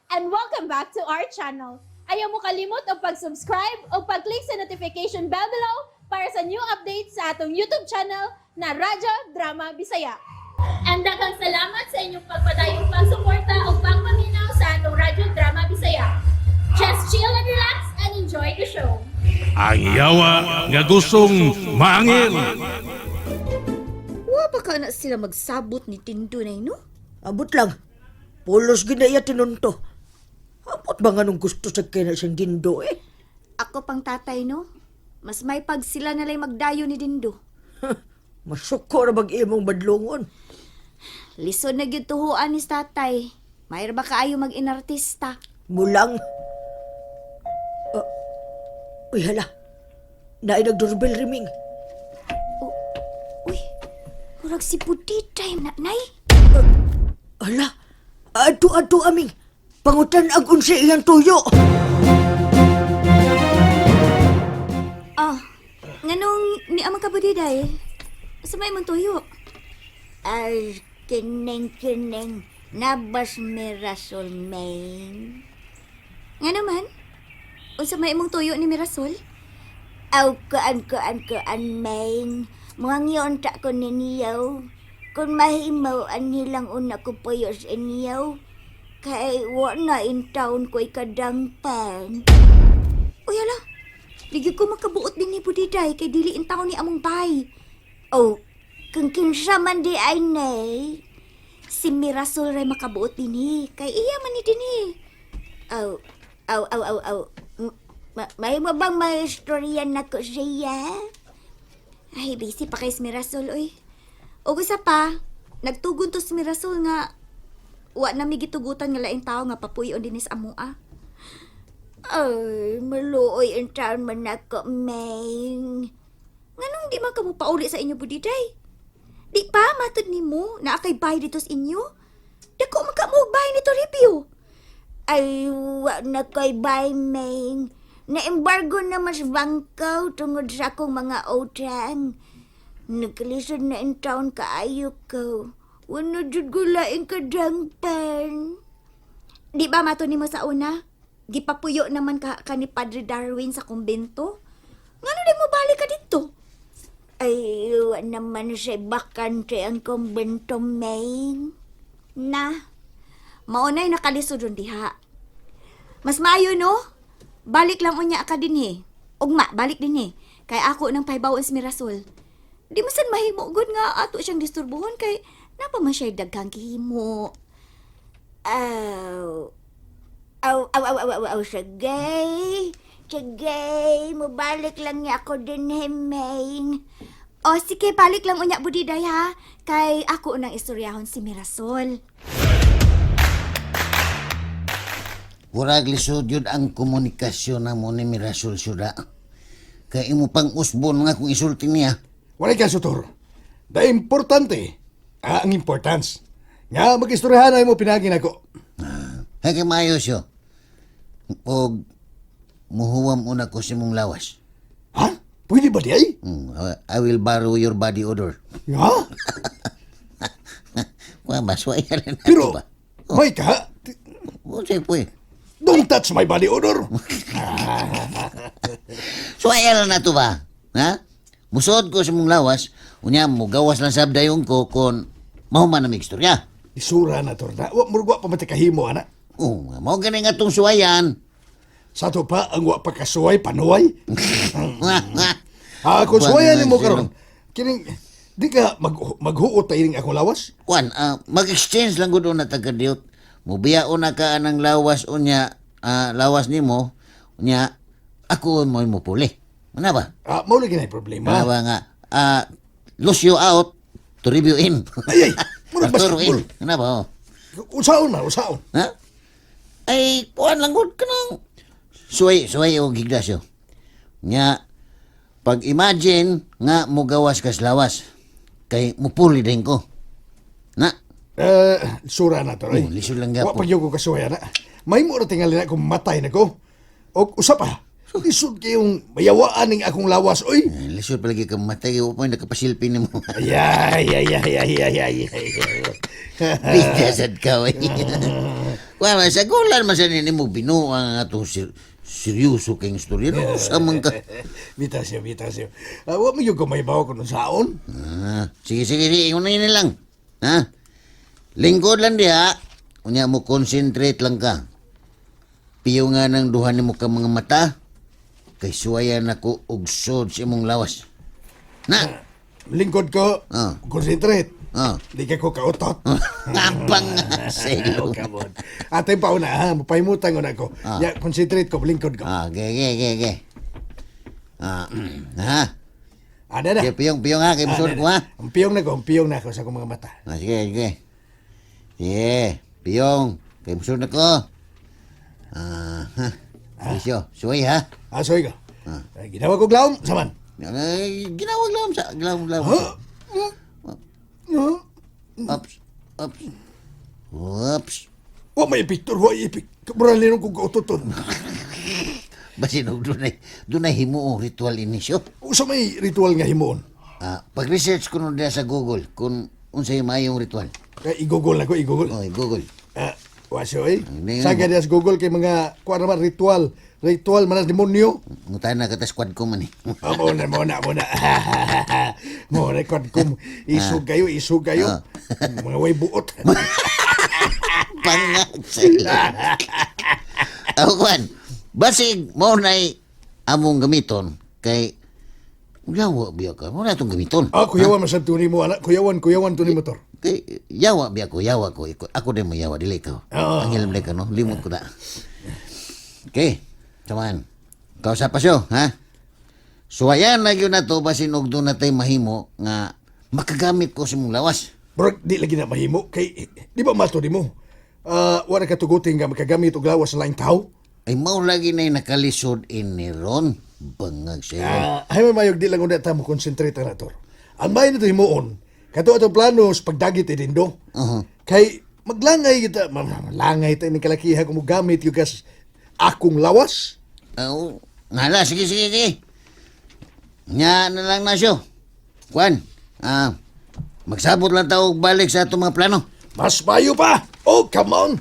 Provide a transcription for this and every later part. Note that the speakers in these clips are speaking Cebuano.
And welcome back to our channel. Ayaw mo kalimot og pag-subscribe o pag-click sa notification bell below para sa new updates sa atong YouTube channel na Radyo Drama Bisaya. And daghang salamat sa inyong pagpadayong pagsuporta o pagpaminaw sa atong Radyo Drama Bisaya. Just chill and relax and enjoy the show. Ang yawa nga gustong maangil. Wa pa ka na sila magsabot ni Dindo na, no? Abot lang. Pulos gid na iya tinunto. Abot ba nga nung gusto sa kina siyang Dindo eh? Ako pang tatay, no? Mas may pag sila na lang magdayo ni Dindo. Masuko ra bag imong badlongon. Lisod na gyud tuhuan ni tatay. Mayro ba kaayo mag-inartista? Mulang. Ah, uy, hala. Naay nag-doorbell riming. Uy, murag si Puditay na, nay. Hala. Adto adto aming. Pangutan ag unsa iyang tuyo. Ah, nganong ni amang ka Budiday? Sa may mong tuyo? Ay, kining kining. Nabas Mirasol main. Nga naman? Unsa may imong tuyo ni Mirasol? Aw, kaan, kaan, kaan, main. Mga ngayon ta ko ninyo. Kung mahimaw, anilang una ko puyo sa inyo. Kay wa na in town ko'y kadangpan. Uy, ala. Di gyud ko makabuot din ni Budiday kay dili in taon ni among bay. Oh, kung kinsa man di ay nay. Si Mirasol ray makabuot dinhi kay iya man ni dinhi. Aw, aw, aw, aw, aw. Mahimo bang may istorya na ko siya? Ay, busy pa kay si Mirasol oy. Og usa pa, nagtugon to si Mirasol nga wa na mi gitugutan nga laing tao nga papuyon dinhi sa amoa. Ay, maluoy in town man ako, main. Nganong di man ka mo pauli sa inyo, Budiday? Di pa matud nimo naa kay bay dito sa inyo? Dako man ka mo og bay nito review. Ay, wa na ko'y bay, main. Na-embargo na mas bangkaw tungod sa akong mga utang. Nagkalisod na in town kaayo ko. Wala jud ko laing kadangpan. Di ba mato nimo sa una? Gipapuyo naman ka, ka ni Padre Darwin sa kumbento. Ngano di mo balik ka dito? Ay, wa naman sa bakante ang kumbento, main. Na, maunay nakalisod ron diha. Mas maayo no? Balik lang unya ka dinhi. Ugma, balik dinhi. Kay ako nang pahibaw si Mirasol. Di mo sad mahimo gud nga ato siyang disturbuhon kay napa man siya daghang gihimo. Aw. Aw, aw, aw, aw, aw, aw, sige. Sige, mubalik lang niya ako din, main. O sige, balik lang unya Budiday ha. Kay ako unang istoryahon si Mirasol. Murag lisod yun ang komunikasyon na mo ni Mirasol Syuda. Kay imo pang usbon nga kung isulti niya. Wala ka, Sutor. Da importante, ang importance. Nga mag-istoryahan ay mo pinagin ako. Hay kay maayo siyo. Og muhuwam una ko sa imong lawas. Ha? Pwede ba di ay? I will borrow your body odor. Ha? Wa ba suway na na Pero, ba? may ka, Unsay po eh. don't touch my body odor. Suway na to ba? Ha? Musuod ko sa imong lawas, unya mugawas lang sab dayon ko kon mahuman na mig-istorya. Isura na, Tor, na. Wa, murag wa pa matikahimo, ana. Oh, mao gani nga tong suwayan. Sa to pa, ang wa pa kasuway, panuway. Ah, kung suwayan nimo karon, kining, di ka maghuot tayo ning akong lawas? Kuan, mag-exchange lang gud una ta kadiyot. Mubiya una ka anang lawas unya, lawas nimo, unya ako mo mo puli. Una ba? Ah, mao lagi na problema. Una ba nga lose you out to review in. Ay, ay, murag Arturo in. basketball. Una ba? Oh? Usaon man, usaon. Ha? Ay, kuan lang gud kanang suway suway og higdasyo. Nya pag imagine nga mugawas kas lawas kay mupuli din ko. Na, Eh, sura na to, Oh, lisod lang Wa gapon. pa gyud ko kasuway na. May mo ra tingali na kung matay na ko. Og usa pa. Lisod kayong mayawaan ning akong lawas, oy. Eh, lisod palagi ka matay, wa pa nakapasilpi nimo. Ay, ay, ay, ay, ay, ay, ay, ay. Bida sad ka oy. Kuan man sa gulan man sa nimo binuang ang atong seryoso kayong istorya. No, sa man ka. Bitaw siya, bitaw siya. Wa mo yung kumaybaw ko nung saon. Ah, sige, sige, sige. Ingon na lang. Ha? Lingkod lang diha. Unya mo concentrate lang ka. Piyo nga ng duha nimo ka mga mata. Kay suwayan ako og sod sa imong lawas. Na! Lingkod ko, concentrate. Di ka ko kautot. Tapang nga sa Oh, ilo. come on. Ate pa una, ha? Mapahimutang una ko. Ya, concentrate ko, lingkod ko. Ah, ge, ge, ge, ge. Ah, ha? Ada na. Sige, piyong, piyong ha, kay musod ko ha. Ang piyong na ko, ang piyong na ako sa akong mga mata. Ah, sige, sige. Sige, piyong, kay musod na ko. Ah, ha. Isyo, suway ha. Ah, sorry ko. Ay, ginawa ko glaom, saman. Ay, ginawag lang sa, glaom, glaom. Huh? Ops, ops. Ops. Wa may epektor, wa epek. Kamuran linong kong kautoton. Basin og dunay, dunay himuong ritual inisyo. Usa may ritual nga himuon. Ah, pag-research ko nun diya sa Google kung unsay maayong ritual. Kay i-google na ko, i-google. Oh, Google. Ah, wa siya eh. Hindi. Sa ganyan sa Google kay mga kuan naman ritual, ritual man ang demonyo. Ngutan na kita squad ko man eh. Ah, mo na, mo na, mo na. Mo na kuan kum isog kayo, isog kayo. Mga way buot. Pangag sa ilo. Ako kuan, basig mo na'y among gamiton kay yawa biya ka, mo na itong gamiton. Ah, kuyawan masab tuni mo anak, kuyawan, kuyawan tuni motor. Kay yawa biya ko, yawa ko. Ako din mo yawa, dili ikaw. Oo. Ang ilam ka, no? Limot ko na. Okay, samahan. Kausap pa siyo, ha? Suwayan na yun na to, basin og doon na tayo mahimo nga makagamit ko sa mong lawas. Bro, di lagi na mahimo kay di ba mato nimo? Ah, wala ka tugutin nga makagamit og lawas sa laing tao. Ay mao lagi na nakalisod ini ron. Bangag siya. Ah, ay may mayog di lang una ta mo concentrate ang ator. Ang may nito himuon, kato atong plano sa pagdagit idindo. Kay maglangay kita, maglangay ta ni kalakiha kung mogamit yung gas akong lawas. Oo. Ngala, sige, sige, sige. Nga na lang na siyo. Kwan, magsabot lang tao og balik sa atong mga plano. Mas mayo pa. Oh, come on.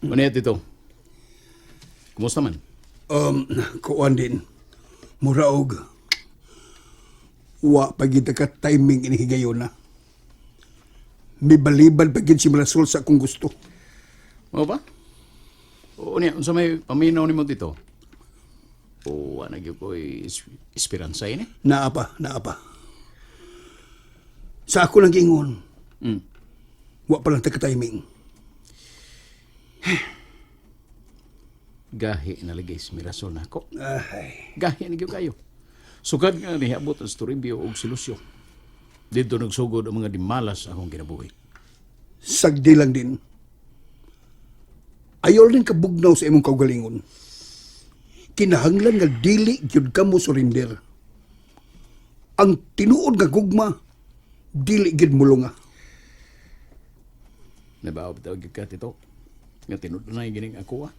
Ano dito? Kumusta man? Kuan din. Muraog. Wa pa gid ka timing ini higayon na. Mibalibad pa gid si Mirasol sa akong gusto. Mao ba? Oo niya, unsa may paminaw nimo dito? O ana gyud ko'y esperanza ini. Naa pa, naa pa. Sa ako lang giingon. Wa pa lang ta ka timing. Gahi na lagi si Mirasol nako. Ay, Gahi na gyud kayo. Sukad nga nihabot ang Toribio og si Lucio. Dito nagsugod ang mga dimalas akong kinabuhi. Sagdi lang din. Ayaw rin kabugnaw sa imong kaugalingon. Kinahanglan nga dili gyud ka mo surrender. Ang tinuod nga gugma dili gyud mulunga. Nabaw bitaw gyud ka tito. Nga tinud-anay gining ako ah.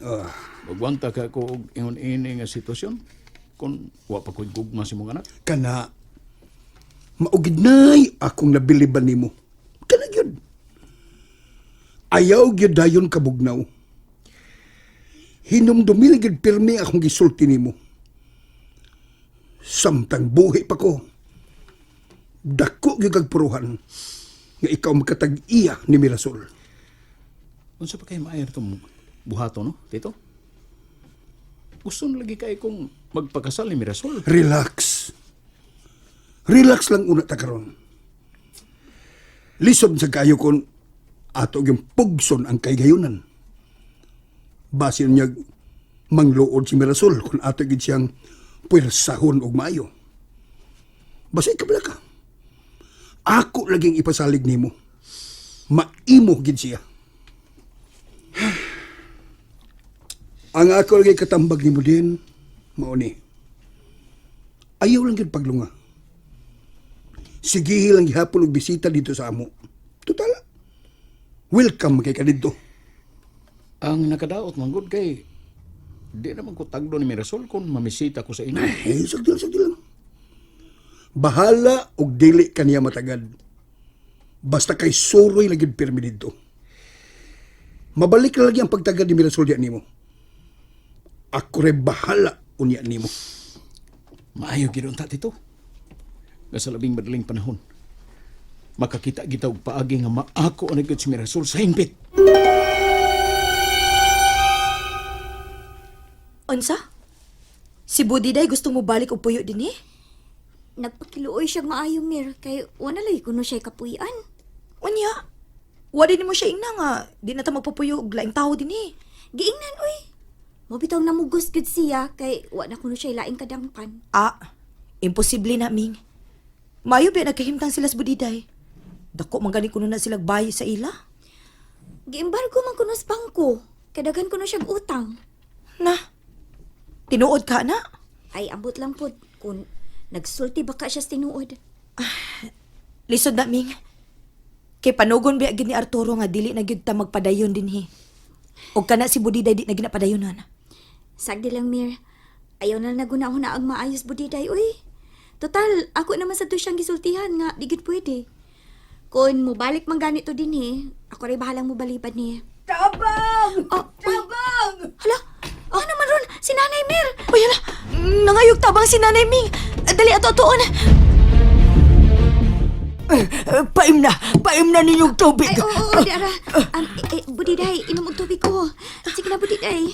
Ah, Magwanta ka ako og ingon ini nga sitwasyon kung wa pa ko'y gugma sa imong anak. Kana maugid nay akong nabiliban nimo. Kana gyud. Ayaw gyud dayon kabugnaw. Hinumdumil gyud pirmi akong gisulti nimo. Samtang buhi pa ko, dako gyud kag puruhan nga ikaw makatag-iya ni Mirasol. Unsa pa kay maayo itong buhaton no, tito? Gusto na lagi kay kong magpakasal ni Mirasol. Relax. Relax lang una ta karon. Lisod sa kayo kon ato yung pugson ang kaygayunan. Basin niya mangluod si Mirasol kung ato gid siyang puwersahon og maayo. Basta ikaw ka. Ako laging ipasalig nimo. Maimo gid siya. Ang ako lagi katambag nimo din, mao ni. Ayaw lang gyud paglunga. Sige lang gihapon og bisita dito sa amo. Total. Welcome kay ka didto. Ang nakadaot man gud kay di naman ko tagdo ni Mirasol kung mamisita ko sa inyo. Eh, sagdi lang, sagdi lang. Bahala og dili kaniya matagad. Basta kay suroy lagi pirmi didto. Mabalik na lagi ang pagtagad ni Mirasol diya nimo. Ako rin bahala unya nimo. Maayo gid unta, Tito. Nga sa labing madaling panahon, makakita kita og paagi nga maako ang gyud si Mirasol sa hingpit. Unsa? Si Budiday gusto mo balik og puyo dinhi? Nagpakiluoy siya maayo, Mir, kay wala lagi kuno siya kapuy-an. Unya. Wa din mo siya ingna nga di na ta magpapuyo og laing tawo dinhi. Giingnan, uy. Mabitaw namugos gud siya kay wa na kuno siya laing kadangpan. Ah, imposible na, Ming. Maayo ba nagkahimtang sila sa Budiday? Dako man gani kuno na sila bayi sa ila. Giembargo man kuno sa bangko. Kay daghan kuno siyang utang. Na. Tinuod ka na? Ay, ambot lang pod kung nagsulti baka siya sa tinuod. Lisod na, Ming. Kay panugon biya gid ni Arturo nga dili na gyud ta magpadayon dinhi. Og kana si Budiday di na ginapadayonan. Sagdi lang, Mir. Ayaw na lang naguna-huna ang maayos budiday, uy. Total, ako naman sa to siyang gisultihan nga, di gid pwede. Kung mubalik man ganito din eh, ako rin bahalang mubalibad niya. Tabang! Oh, tabang! Hala, oh naman ron, si Nanay Mir! Uy, hala! Nangayog tabang si Nanay Ming! Dali ato atuon! Paim na! Paim na ninyong tubig! Ay, oo, oo, di ara. Budiday, inom og tubig ko. Sige na, Budiday.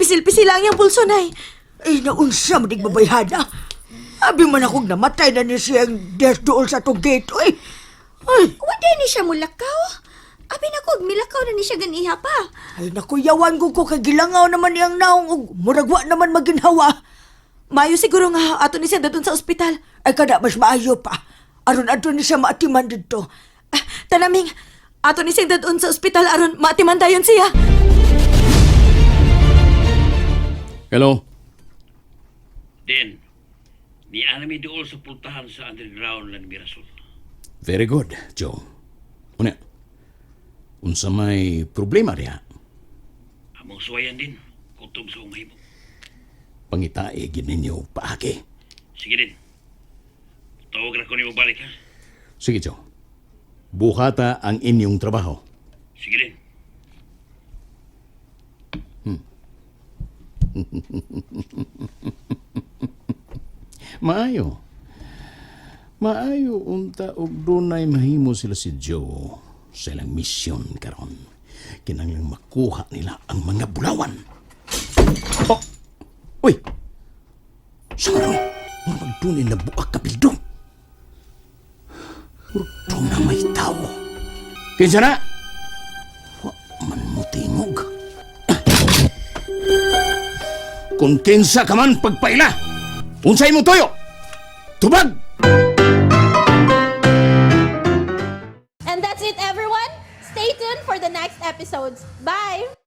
Pisil-pisil lang yung pulso, Nay. Ay, naunsa mo dig babayhana. Abi man akong namatay na ni siyang death dool sa atong gate, oy. Ay, Wala ni siya mulakaw. Abi na ko, milakaw na ni siya ganiha pa. ay naku, yawan ko ko kay gilangaw naman niyang naong ug murag wa naman maginhawa. Mayo siguro nga ato ni siya dadun sa ospital. Ay kada mas maayo pa. Aron adto ni siya maatiman didto. Ah, tanaming, ato ni siya dadun sa ospital aron maatiman dayon siya. Hello. Then, ni mi dool sa pultahan sa underground lang Mirasol. Very good, Joe. Una, unsa may problema diha? Among suwayan din, kutob sa umahimo. Pangitae gid ninyo og paagi. Sige din. Tawag ra ko nimo balik ha. Sige, Joe. Buhata ang inyong trabaho. Sige din. Maayo. Maayo unta og dunay mahimo sila si Joe sa ilang misyon karon. Kinahanglan makuha nila ang mga bulawan. Oh! Uy! Sa karon, murag dunay nabuak kabildo. Murag na may tao. Kinsa na? Wa man mo tingog. Kung kinsa ka man pagpaila, unsay mo toyo? Tubag! And that's it, everyone. Stay tuned for the next episodes. Bye!